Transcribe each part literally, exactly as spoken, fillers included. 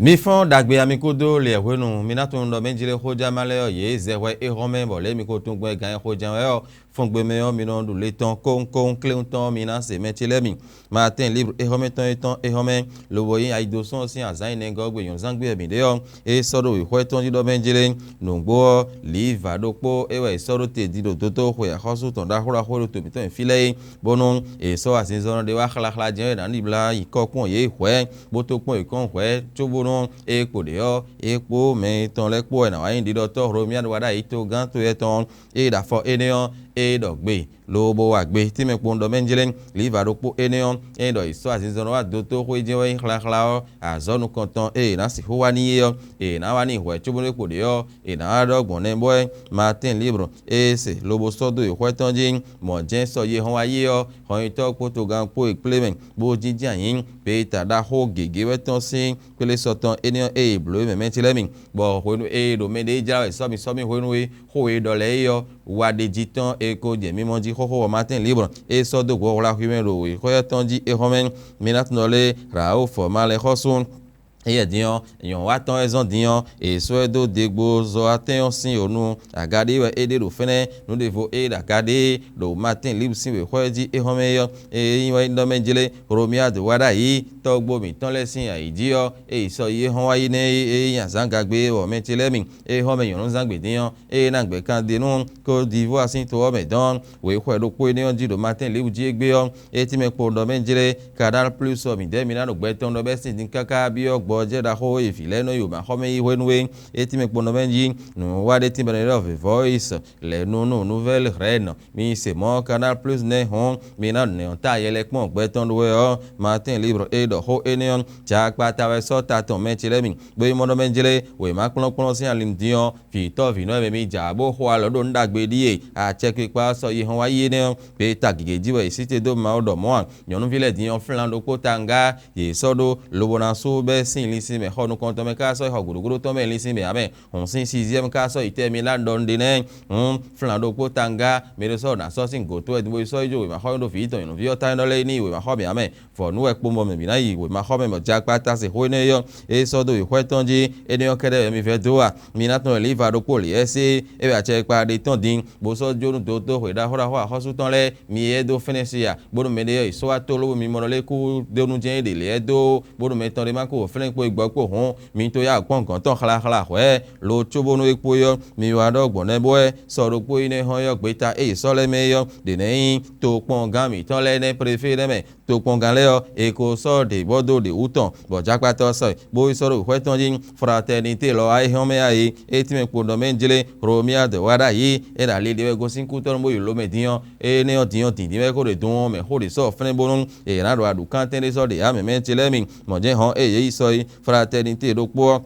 Mi fɔ́n ɖagbe ami kúdó lě hwenu mi ná tunwun ɖɔ mɛ jlé xójánmá lɛ́ɛ ɔ́, yě zɛ hwɛ éhɔ́mɛ bɔ lě mi ko tunwun gbɔn gǎn e xóján wɛ ɔ́, fɔ́ngbémɛ ɔ́, mi nɔ ɖu le tɔn kónkónkléwún tɔn mi ná se mɛ ce lɛ́ɛ mi. Maatɛ́n líbru éhɔ́mɛ tɔn e tɔn éhɔ́mɛ, lobo nyí ayidosɔ́ ɔ́ sín azǎn nyinɛgɔ́ gbe nyɔ̌zán gbe wɛ mǐ ɖe ɔ́, é sɔ́ ɖo wěxwɛ́ tɔn jí ɖɔ mɛ jlé. Nǔgbó ɔ́, lǐvǎ ɖokpó é wɛ è sɔ́ ɖó te din ɖo dotóxwe axɔ́sú tɔn ɖaxó ɖaxó e ɖo to mǐtɔn nyi fí lɛ́ɛ é, bónú è sɔ́ azinzɔnnɔ ɖé wá xláxlá jɛ́n wɛ è nǎ ɖibla nyi kɔ́ kpɔ́n yě hwɛ̌, bó tó kpɔ́n yě kɔn hwɛ̌, cóbónú é kpo ɖě ɔ́, é kpó mɛ tɔn lɛ́ɛ kpó wɛ è nǎ wá nyí ɖiɖɔtɔ́ Hlomia ɖo wa ɖ'ayǐ togán to yɛ́ tɔn ɔ́, é ɖo afɔ énɛ́ ɔ́, é ɖɔ gbe, lobo wa gbe tínmɛ kpowun ɖɔ mɛ jlé. Lǐvǎ ɖokpó énɛ́ ɔ́, ényí ɖɔ è sɔ́ azinzɔnnɔ wá dotóxwé jɛ́n wɛ nyí xláxlá ɔ́, azɔ̌ nukɔntɔn e è nǎ sixú wa n'i é ɔ́, è nǎ wa n'i hwɛ̌ cóbónú é kpo ɖě ɔ́, è nǎ wá ɖɔ gbɔn nɛ́ bɔ é. Maatɛ́n líbru e se lobo sɔ́ dó yi xwɛ tɔn jí, mɔ̌ jɛ́n sɔ yi e hɔn wá yi ɔ́, hɔnnyitɔ́ kpó togán kpó e kplé mɛ, bó jínjɛ́n ayǐ. Gbeta ɖaxó gěgé wɛ tɔn sín kplé sɔ tɔn énɛ́ ɔ́ e è blǒ é mɛ mɛ ce lɛ́ɛ mi, bɔ hwenu e è ɖo mɛɖée jlá wɛ sɔ́mi sɔ́mi hwenu e xó e è ɖɔ lɛ́ɛ é ɔ́, wa ɖ'é jí tɔn e ko jɛ mimɔ jí xóxó ɔ́ Maatɛ́n líbru e sɔ́ dó hwlahwimɛ ɖo wěxɔ́yɔ tɔn jí é hɔn mɛ. Mi ná tunwun ɖɔ lé Rawu fɔ ma lɛ́ xɔ́sú. Éyɛ́ din ɔ́, nyɔ̌watɔ́ wɛ zɔ́n din ɔ́, è sɔ́ ɛ dó degbozɔ́watɛ́n ɔ́ sín o nu. Aga ɖé wɛ é ɖe ɖo fɛ́nɛ́, nǔɖévo e ɖo aga ɖé ɖo Maatɛ́n líbru sín wěxɔ́ jí é hɔn mɛ é ɔ́, é nyí wɛ ɖɔ mɛ jlé Hlomia dó wá ɖ'ayǐ tɔ́gbó mǐtɔn lɛ́ɛ sín ayǐ jí ɔ́, é yi sɔ yi é hɔn wá yi nɛ́ é nyí azǎngagbe e wɔ mɛ ce lɛ́ɛ mi. É hɔn mɛ nyɔ̌nu zán gbědín ɔ́, ée ná gbɛ̌ kan ɖe nú Côte d'Ivoire sín to ɔ́ mɛ dɔn wěxwɛ ɖokpó énɛ́ ɔ́ jí ɖo Maatɛ́n líbú jí égbé ɔ́, é tínmɛ kpo ɖɔ mɛ jlé Canal Plus ɔ́, mǐdɛɛ mi ná ɖo gbɛ tɔn ɖɔ bɛ́ sín din káká byɔ́ gbɔjɛ́ ɖaxó e vǐ lɛ́ɛ nɔ yi wěmaxɔmɛ yi hwenu é. É tínmɛ kpo ɖɔ mɛ jí nǔwiwa ɖé tínmɛ ɖɔ The Voice lɛ̌ nú nú Nouvelle Reine. Mi se mɔ̌ Canal Plus nɛ́ hɔn, mi ná nɛ̌ ɔ́ ta yɛ lɛ́ɛ kpɔ́n gbɛ tɔn ɖó wɛ ɔ́, Maatɛ́n líbru e ɖɔ xó énɛ́ ɔ́, jɛ akpata wɛ sɔ́ ta tɔn mɛ ce lɛ́ɛ mi, bó yi mɔ ɖɔ mɛ jlé wěma kplɔ́nkplɔ́n sín ali din ɔ́, vǐtɔ́ vǐnɔ e mɛ mi jǎ bó xo alɔ ɖó nǔ ɖagbe ɖíe, acɛkpikpa ɔ́ sɔ yi hɔn wá yi énɛ́ ɔ́, gbe tagǐgé jí wɛ è sí te dó Mawu ɖɔ mɔ̌ a? Nyɔ̌nuví lɛ́ɛ din ɔ́ flán ɖokpó tawungá, yě sɔ́ ɖó lobo ná sú bɛ́ sín linsin mɛ xɔ nukɔntɔn mɛ káká sɔ́ yi xɔ gǔɖúgúɖú tɔn mɛ linsin mɛ ǎ mɛ. Hǔn sín siziɛ́mu káká sɔ́ yi tɛ́ mi lá ɖɔ nǔɖé nɛ́. Hǔn flán ɖokpó tawungá, mi ɖé sɔ́ ná sɔ́ sín gǒ tó wɛ din bó yi sɔ́ yi jó wěmaxɔ́mɛ ɖó vǐ tɔn nyɔ̌nuví ɔ́ ta nyí ɖɔ lɛ́ɛ ní yi wěmaxɔ́mɛ ǎ mɛ. Vɔ̌ nú wɛ kpowun bɔ mɛ bǐ ná yi wěmaxɔ́mɛ bɔ jɛ akpata se xó énɛ́ é ɔ́, é sɔ́ dó yi xwɛ tɔn jí, énɛ́ ɔ́ kɛ́ɖɛ́ wɛ mi vɛ́ dó a? Mi ná tunwun wɛ lǐva ɖokpó lě ɛ́ sé, é wɛ acɛkpa ɖe tɔn din, bó sɔ́ jó nú dotó hwěɖaxó ɖaxó axɔ́sú tɔn lɛ́ɛ, mi e dó fɛ́nɛ́ se a, bónú mɛɖé ɔ́ yi sɔ́ wá tlóló bó mi mɔ ɖɔ lé kú dó nú jɛ́n é ɖe lě ɛ́ dó, bónú mɛ tɔn ɖé ma kó wɔ flɛ́n kpó yi gbɔ kpó hǔn, mi tó yá kpɔ́n gɔ̌n tɔn xláxlá hwɛ̌. Lo cóbónú é kpó é ɔ́, mi wá ɖɔ gbɔn nɛ́ bó wɛ sɔ ɖokpó yi nɛ́ hɔn yɔ gbeta e yi sɔ́ lɛ́ɛ mɛ é ɔ́, ɖě nɛ́ nyí tokpɔngán mǐtɔn lɛ́ɛ nɛ́ préfé lɛ́ɛ mɛ. Tokpɔngán lɛ́ɛ ɔ́, è ko sɔ́ ɖě bɔ dó ɖě wú tɔn, bɔ jakpatɔ́ ɔ́ sɔ bó yi sɔ́ ɖo wěxwɛ́ tɔn jí. Fratɛnité lɔ wá yi hɔn mɛ a é, é tínmɛ kpo nɔ mɛ jlé Hlomia dɔ̌ wá ɖ'ayǐ, é ɖo ali ɖé wɛ gosín kútɔ́ nú bó yi lǒ mɛ dín ɔ́, énɛ́ ɔ́ din ɔ́ dǐndín wɛ é ko ɖo dun ɔ́ mɛ xó ɖě sɔ́ flɛ́n bónú è nǎ ɖo aɖǔkántɛn ɖé sɔ́ ɖě ǎ mɛ mɛ ce lɛ́ɛ mi. Mɔ̌ jɛ́n hɔn ée yě yi sɔ yi Fratɛnité ɖokpó ɔ́,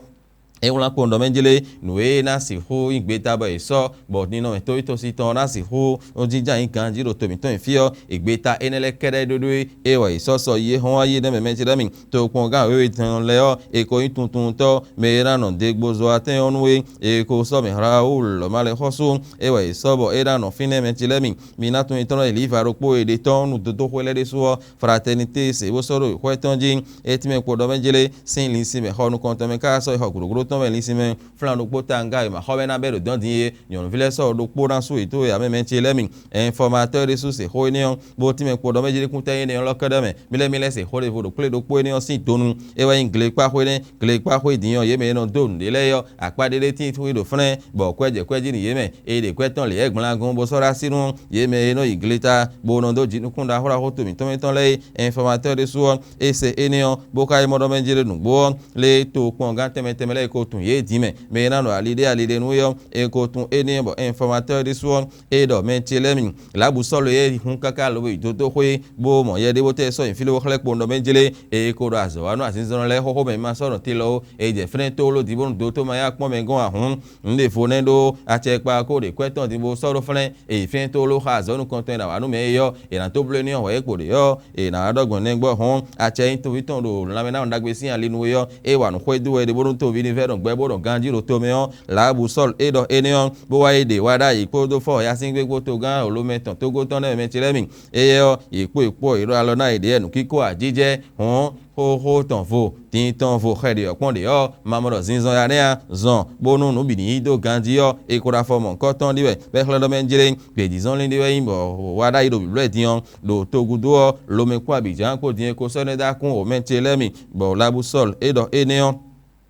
é wlán kpo ɖɔ mɛ jlé nǔ e ná sixú nyí gbeta bɔ è sɔ́ bɔ ninɔmɛ tóyítɔ́sí tɔn ɔ́ ná sixú jínjɔ́n ayǐ ganjí ɖo to mǐtɔn nyi fí ɔ́, è gbeta énɛ́ lɛ́ɛ kɛ́ɖɛ́ ɖó ɖó é, é wɛ è sɔ́ sɔ yi é hɔn wá yi énɛ́ mɛ mɛ ce ɖɔ mì. Tokpɔngán wěwe tɔn lɛ́ɛ ɔ́, è ko nyí tuntuntɔ́ mɛ e ná nɔ degbozɔ́watɛ́n ɔ́ nú é, è ko sɔ́ mɛ Hlawúlu lɔ̌ ma lɛ́ xɔ́sú, é wɛ è sɔ́ bɔ é ná nɔ fínɛ́ mɛ ce lɛ́ɛ mi. Mi ná tunwun nyitɔ́ lɛ́ɛ lǐva ɖokpó e ɖe tɔ́n nú dodóxwé lɛ́ɛ ɖésú ɔ́, Fratɛnité se bó sɔ́ ɖo xwɛ tɔn jí. É tínmɛ kpo ɖɔ mɛ jlé sín linsin mɛ xɔ nukɔntɔn mɛ káká sɔ́ yi xɔ gǔɖógúɖó tɔn mɛ linsin mɛ. Flán ɖokpó tawungá e ma xɔ mɛ ná bɛ́ ɖo dɔ̌n din é, nyɔ̌nuví lɛ́ɛ sɔ́ ɖokpó ná sú yě tó e amɛ mɛ ce lɛ́ɛ mi. Ɛnfɔmatɔ́ ɖésú se xó énɛ́ ɔ́, bó tínmɛ kpo ɖɔ mɛ jlé kúntɛ́ énɛ́ ɔ́ lɔ́ kɛ́ɖɛ́ mɛ. Mí lɛ́ɛ mí lɛ́ se xó ɖěvo ɖo kplé ɖokpó énɛ́ ɔ́ sín donu. É wɛ nyí glekpáxwé nɛ́, glekpáxwé din ɔ́, yě mɛ e nɔ dó nǔɖé lɛ́ɛ é ɔ́, akpá ɖé ɖé tíin xwé ɖo flɛ́n, bɔ kwɛ́ jɛ kwɛ́ jí nú yě mɛ. È ɖe kwɛ́ tɔn lě yɛ́ gblangun bó sɔ́ ɖó así nú yě mɛ e nɔ yi gleta, bó nɔ dó jinukún ɖaxó ɖaxó to mǐtɔn mǐtɔn lɛ́ɛ é, ɛnfɔmatɔ́ ɖésú ɔ́, é se énɛ́ ɔ́, bó ka yi mɔ ɖɔ mɛ jlé nǔgbó ɔ́, lé tokpɔngán tɛnmɛ tɛnmɛ lɛ́ɛ ko tunwun yě din mɛ. Mɛ e ná nɔ ali ɖé ali ɖé nú é ɔ́, è ko tunwun énɛ́ ɔ́ bɔ ɛnfɔmatɔ́ ɖésú ɔ́, é ɖɔ mɛ ce lɛ́ɛ mi. Lǎbǔ Sɔ́lu e hun káká lobo yi dódóxwé, bó mɔ yɛ ɖé bó tɛ́ sɔ́ nyi fí ló bó xlɛ́ kpowun ɖɔ mɛ jlé, è ko ɖo azɔ̌ wa nú azinzɔnnɔ lɛ́ɛ xóxó mɛ ma sɔ́ nɔ te lɔ ó. È jɛ fɛ́nɛ́ tlóló din bónú dotó ma yá kpɔ́n mɛ gɔ́n ǎ hǔn, nǔɖévo nɛ́ ɖó acɛkpa ko ɖe kwɛ́ tɔn din bó sɔ́ ɖó flɛ́n, è yi fɛ́nɛ́ tlóló xá azɔ̌ nukɔntɔn e ɖo awǎ nú mɛ é ɔ́, è nǎ tó bló énɛ́ ɔ́ hwɛ̌ é kpo ɖě ɔ́, è nǎ wá ɖɔ gbɔn nɛgbɔ́ hɔn acɛ nyí toví tɔn ɖo lanmɛ ná ɖagbe sín ali nú é ɔ́, é wa nǔ xwedó wɛ ɖe bónú toví ní vɛ́ nɔ gbɛ bó nɔ ganjí ɖo tomɛ ɔ́, Laabu Sɔ́lu é ɖɔ énɛ́ ɔ́, bó wá yi ɖe wá ɖ'ayǐ kpódó fɔ́ yasíngbe kpó togán Lomɛ tɔn tógó tɔn nɛ́ mɛ ce lɛ́ɛ mi. Éyɛ́ ɔ́, yě kpó è kpó yě ɖo alɔ ná yě ɖe wɛ nǔkíkó ajijɛ hɔn xóxó tɔn vo, din tɔn vo xɛ ɖě ɔ́ kpɔ́n ɖě ɔ́, ma mɔ ɖɔ zinzɔn ya nɛ́ a zɔn, bónú nǔ bǐ ní yí dó ganjí ɔ́, è ko ɖo afɔ mɔ̌hunkɔtɔn ɖi wɛ, bɔ é xlɛ́ ɖɔ mɛ jlé, gbějízɔnlin ɖé wɛ nyí bɔ wá ɖ'ayǐ ɖo bǐblɔ́ din ɔ́, ɖo togúdo ɔ́, Lomɛ kpó abǐjǎn kpó din e ko sɔ́ nɛ́ dó akún wǒ mɛ ce lɛ́ɛ mi, bɔ Labu Sɔ́lu é ɖɔ énɛ́ ɔ́,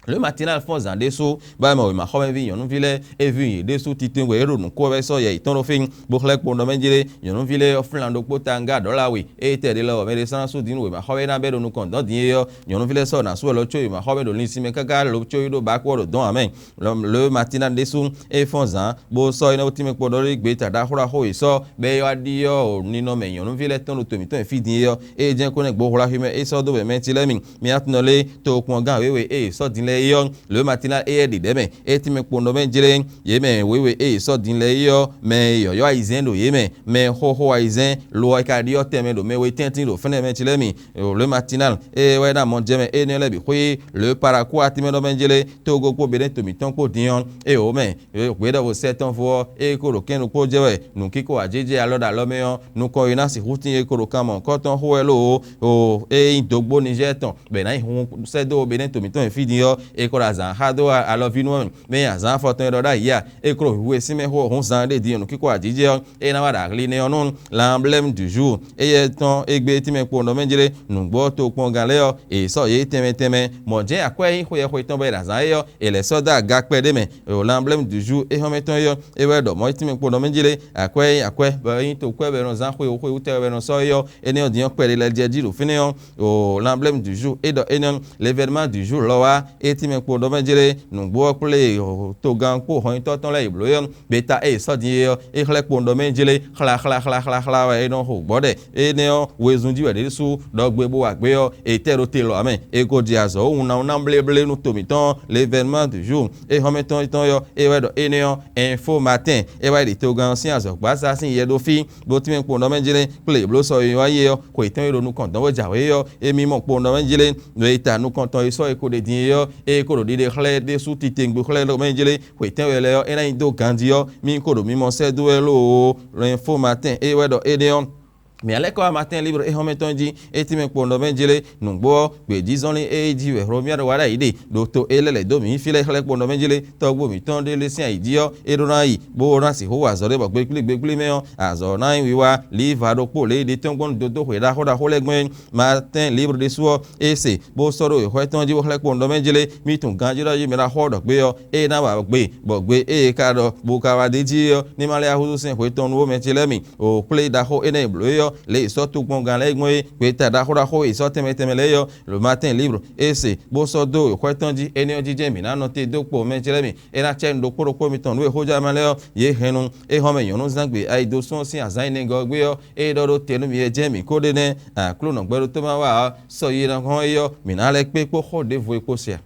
Le Matinal fɔ́n zǎn ɖésú, bɔ é mɔ wěmaxɔmɛví nyɔ̌nuví lɛ́ɛ, é ví yě ɖésú titewungbe é ɖo nǔ kó wɛ sɔ́ yɛ yětɔn ɖo fí, bó xlɛ́ kpowun ɖɔ mɛ jlé, nyɔ̌nuví lɛ́ɛ ɔ́ flán ɖokpó tawungá ɖɔ̌la we, ée tɛ ɖe lɔ wɛ mɛ ɖé slán sú din nú wěmaxɔmɛ ná bɛ́ ɖo nukɔn dɔ̌n din é ɔ́, nyɔ̌nuví lɛ́ɛ sɔ́ nǎ sú wɛ lɔ có wěmaxɔmɛ ɖo linsin mɛ káká lo có yi ɖó bǎ kpó ɔ́ ɖo dɔ̌n ǎ mɛ. Le Matinal ɖésú, é fɔ́n zǎn, bó sɔ́ énɛ́ tínmɛ kpo ɖɔ ɖó gbeta ɖaxó ɖaxó e sɔ́ bɔ é wá ɖyɔ́ ninɔmɛ nyɔ̌nuví lɛ́ɛ tɔn ɖo to mǐtɔn e fí din é ɔ́, ée jɛ́n kó nɛ́ gbo hwlaxwimɛ é sɔ́ dó wɛ mɛ ce lɛ́ɛ mi. Mi atúnɔ lé tokpɔngán wěwe e è sɔ́ din lɛ́ɛ é ɔ́, Le Matinal éyɛ́ ɖi ɖɛ̌ mɛ, é tínmɛ kpo nɔ mɛ jlé. Yě mɛ wěwe e è sɔ́ din lɛ́ɛ é ɔ́, mɛ e yɔ̌yɔ́ ayizɛ́n ɖo yě mɛ, mɛ e xóxó ayizɛ́n lo ɔ́ é ka ɖyɔ́ tɛnmɛ ɖo mɛ we tɛ́ntin ɖo fɛ́nɛ mɛ ce lɛ́ɛ mi. Le Matinal ée wɛ ná mɔ jɛ mɛ énɛ́ lɛ́ɛ bǐ xwé Le Paraku atínmɛ nɔ mɛ jlé, Togo kpó Benin to mǐtɔn kpó din ɔ́, é wǒ mɛ. Gběɖɔvo sɛ́ tɔn fó ɔ́, é ko ɖo kɛ́n ɖokpó jɛ wɛ, nǔkíko ajéjɛ alɔ ɖo alɔ mɛ ɔ́, nukɔn e ná sixú tín é ko ɖo kan mɔ̌hunkɔtɔn xo wɛ lóo. O é nyí dǒgbó Nizɛ́ɛ tɔn, bɔ è nǎ nyi hun sɛ́ dó Benɛ́ to mǐtɔn e fí din ɔ́, é ko ɖo azǎn xá dó alɔvínú ɔ́ mɛ. Mɛ e azǎn afɔtɔn e ɖɔ ɖ'ayǐ a, é ko ɖo hwǐhwɛ́ sín mɛ xó hǔn zán ɖé din e nǔkíko ajéjɛ ɔ́, é ná wá ɖo ahlí nɛ́ ɔ́ nú l'emblème du jour. Éyɛ́ tɔn égbé tínmɛ kpo nɔ mɛ jlé, nǔgbó ɔ́ tokpɔngán lɛ́ɛ ɔ́, è sɔ́ yě tɛnmɛ tɛnmɛ, mɔ̌ jɛ́n akwɛ́ e nyí xwe yɛxwe tɔn bɔ è ɖo azǎn é ɔ́, è lɛ̌ sɔ́ dó aga kpɛɖé mɛ. L'emblème du jour é xɔ́mɛ tɔn é ɔ́, é wɛ ɖɔ mɔ̌ tínmɛ kpo nɔ mɛ jlé, akwɛ́ e nyí akwɛ́ bɔ é nyí tokwɛ́ bɔ è nɔ zán xwe xwe wú tɛgbɛ bɔ è nɔ sɔ́ é ɔ́, énɛ́ ɔ́ din ɔ́ kpɛɖé lɛ́ jɛ jí ɖo fínɛ́ ɔ́. O l'emblème du jour é ɖɔ énɛ́, l'événement du jour lɔ wá, é tínmɛ kpo nɔ mɛ jlé, nǔgbó ɔ́ kplé togán kpó hɔnyitɔ́ tɔn lɛ́ɛ yi blǒ é ɔ́, gbeta e è sɔ́ din é ɔ́, é xlɛ́ kpowun ɖɔ mɛ jlé, xlá xlá xlá xlá xlá wɛ é nɔ xo gbɔ̌ ɖɛ. Énɛ́ ɔ́, wezun jí wɛ ɖésú ɖɔ gbe bó wa gbé ɔ́, è tɛ́ ɖó te lɔ ǎ mɛ. È ko ji azɔ̌ wunna wunna bléblé nú to mǐtɔn, l'événement du jour. É xɔ́mɛ tɔn tɔn ɔ́, é wɛ ɖɔ énɛ́ ɔ́, Info Matin, é wá yi ɖi togán ɔ́ sín azɔ̌gbazá sín yɛ ɖó fí, bó tínmɛ kpowun ɖɔ mɛ jlé, kplé è blǒ sɔ e wá yi é ɔ́, xwe tɔn e ɖo nukɔn dɔn bó jǎwe é ɔ́, émí mɔ kpowun ɖɔ mɛ jlé, ɖo e ta nukɔn tɔn e sɔ́ è ko ɖe din é ɔ́, é ko ɖo ɖiɖe xlɛ́ ɖésú titewungbe xlɛ́ ɖɔ mɛ jlé, xwe tɛ́nwe lɛ́ɛ ɔ́, é ná nyi dó ganjí ɔ́, mí ko ɖo mimɔ sɛ́ dó wɛ lóoo. L'info matin é wɛ ɖɔ énɛ́ ɔ́, mǐ lɛ́ kɔ wá matin libre é xɔ́mɛ tɔn jí, é tínmɛ kpo nɔ mɛ jlé, nǔgbó ɔ́, gbějízɔnlin e jí wɛ Hlomia ɖo wa ɖ'ayǐ ɖe, ɖo to é lɛ́ lɛ̌ dó mǐ fí lɛ́ɛ xlɛ́ kpo nɔ mɛ jlé, tɔ́gbó mǐtɔn ɖé lɛ́ sín ayǐ jí ɔ́, é ɖó ná yi, bó ná sixú wa azɔ̌ ɖé bɔ gbegbígbegbí mɛ ɔ́, azɔ̌ ná nyí wiwa, liva ɖokpó lě e ɖe tɔn gbɔn dodó xwe ɖaxó ɖaxó lɛ́ɛ gbɔn é. Matin libre ɖésú ɔ́, é se, bó sɔ́ ɖó wěxwɛ́ tɔn jí bó xlɛ́ kpo nɔ mɛ jlé, mí tunwun ganjí ɖɔ jí mɛ ɖaxó ɔ́ ɖɔ gbé ɔ́, ée ná wa gbe, bɔ gbe ée é ka ɖɔ, bó ka wá d'é jí é ɔ́, ní ma lɛ́ wá húzú sɛn hwe tɔn nú ó mɛ ce lɛ́ɛ mi. O kplé ɖaxó énɛ́ e blǒ é ɔ́, lě e sɔ́ tokpɔngán lɛ́ɛ gbɔn é, gbeta ɖaxó ɖaxó e sɔ́ tɛnmɛ tɛnmɛ lɛ́ɛ é ɔ́, le matin libre, é se, bó sɔ́ dó wěxwɛ́ tɔn jí, énɛ́ ɔ́ jijɛ mǐ ná nɔ te dó kpo mɛ ce lɛ́ɛ mi. É ná cɛ nú ɖokpó ɖokpó mitɔn nǔ e xójá mɛ lɛ́ɛ ɔ́, yě hɛn nu, é hɔn mɛ nyɔ̌nu zán gbe ayi dó sún ɔ́ sín azǎn énɛ́ gɔ́ gbé ɔ́, é ɖɔ ɖó te nú mi wɛ jɛ́n mǐ ko ɖe nɛ́, Aklúnɔ gbɛɖótɔ́ ma wa ɔ́, sɔ yi nɔ hɔn é ɔ́, mǐ ná lɛ́ kpé kpó xó ɖěvo e kpo se a?